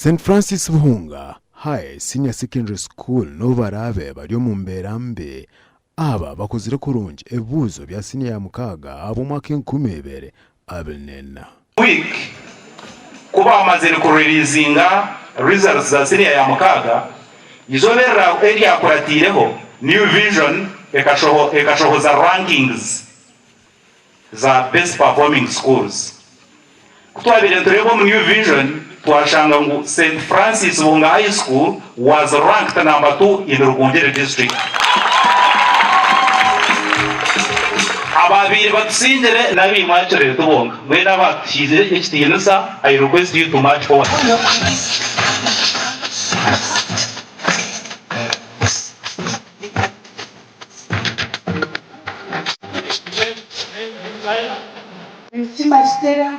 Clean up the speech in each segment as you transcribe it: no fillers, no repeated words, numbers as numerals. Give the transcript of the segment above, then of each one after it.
St Francis Buhunga High Senior Secondary School n'obu baraabe bari omu mbeera mbi, aba bakozire kurungi ebibuuzo bya siniya ya mukaaga ahabw'omwaka 2024. Week ku baamazire ku releasinga results za siniya ya mukaaga, eizooba eryakuratiireho New Vision ekashohoza rankings za best performing schools. Ku twabaire nitureeba omu New Vision, twashanga ngu Saint Francis Buhunga High School was ranked number two in Rukungiri District. Abaabaire batusingire n'abaimwe actually tibonka. Mbwenu abatuhiize ekitiinisa, I request you to march forward. Nsiima Stella,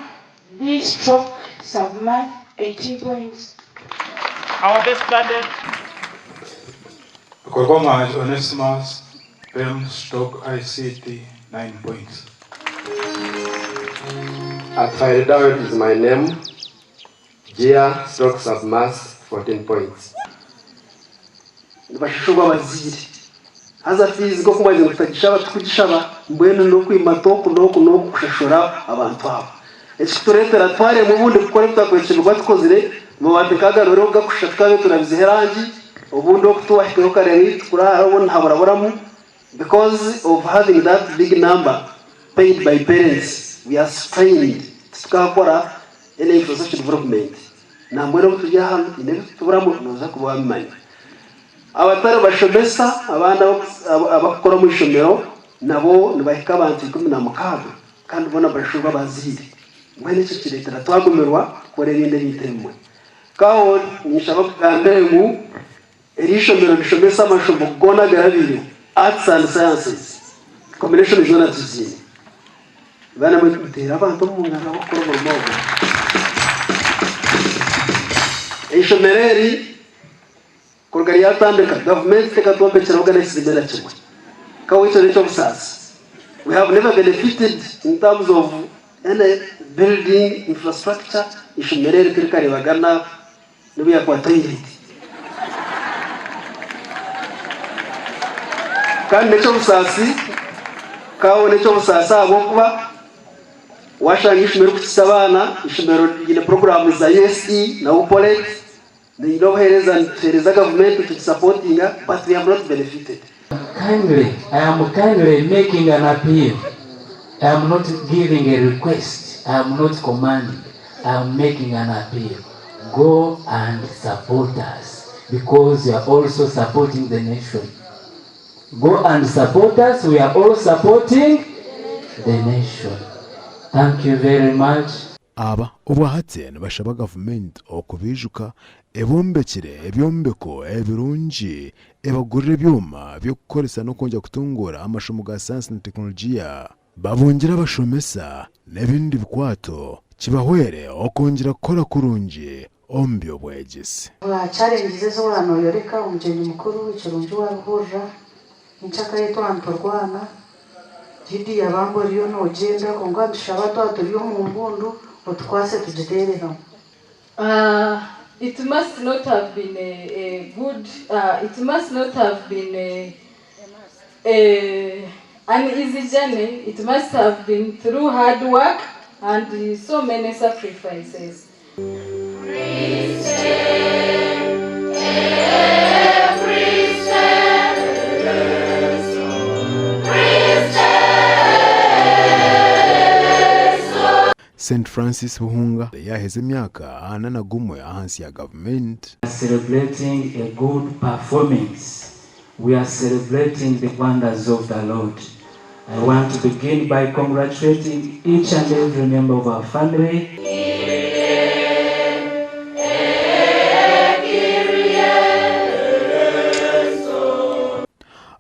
B stroke sub math 18 points. Our best cadet. Bikorwa Muhangi Onesmus, M stroke ICT 9 points. Athaire Dawid is my name, Gear stroke sub maths 14 points. Nibashashurwa abazaire. Haza fiizi nk'oku mwagira ngu tutagishaba tikugishaba, mbwenu n'okwimata oku n'oku n'oku kushashura abantu abo. Ekikutureetera twaremwa obundi kukora ebi twakurekyerwa kuba tukozire, amabaati nk'aga nooreeba oku gakushusha tukaabaire turabizeho erangi, obundi oku tiwahikayo okareeba ei tukuraara obundi nihaburaburamu because of having that big number paid by parents we are strained titukaakora any infrastructure development. Nambwenu obu turi aha haine ebi tutuburamu nooza kuba wabimanya. Abatari bashomesa abandi abakukora omu ishomero nabo nibahika abantu 16 kandi boona bashashurwa abazaire. Mbwenu ekyo kireetera twagumirwa kukora ebindi ebintu ebimwe. Kaho ninshaba kugambire ngu eri ishomero nirishomesa amashomo goona agarabaireho, Arts and Sciences, combination zoona tuziine. Baana mwe muteere abantu omu ngaro abarikukora omurimo ogu. Eishomero eri kuruga ryatandika, gavumenti tekatwombekyerehoga n'ekizimbe na kimwe. Ka ekyo n'eky'obusaasi. We have never benefited in terms of any building infrastructure, eishomero eri tirikareebagana n'obu yaakuba toyireti. Kandi n'eky'obusaasi, kaaho n'eky'obusaasi ahabw'okuba waashanga eishomero rikukisa abaana, eishomero riine puroguraamu za USE na UPOLET, riine obuheereza nituheereza gavumenti nitugisapotinga but we have not benefited. Kindly, I am kindly making an appeal, I am not giving a request, I am not commanding, I am making an appeal, go and support us because you are also supporting the nation. Go and support us, we are all supporting the nation. Thank you very much. Aba obwahati nibashaba gavumenti okubaijuka ebombekire ebyombeko ebirungi, ebagurire ebyoma by'okukoresa n'okwongyera kutunguura amashomo ga sayansi na tekinologiya, babongyere abashomesa n'ebindi bikwato kibahwere okwongyera kukora kurungi omu by'obwegyese. Aha challenges ezi waaba noyoreka omugyenyi mukuru ekirungi wabihurira Enkyakare twaba niturwana, Gidi yabamba oriyo nogyenda kwonka nitushaba twaba turi omu mbundu otukwase tugiteere hamwe. It must not have been a a good it must not have been a a an easy journey, it must have been through hard work and so many sacrifices. St Francis Buhunga yaaheza emyaka ana na gumwe ahansi ya gavumenti. Celebrating a good performance We are celebrating the wonders of the Lord. I want to begin by congratulating each and every member of our family.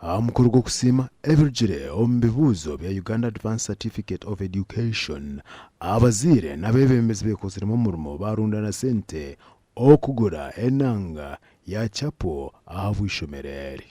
Aha mukoro gw'okusiima ebirugire omu bibuuzo bya Uganda Advanced Certificate of Education, abazaire n'abeebembezi beekoziremu omurimo baarundana sente Okugura enanga ya chapo ahabw'eishomero eri.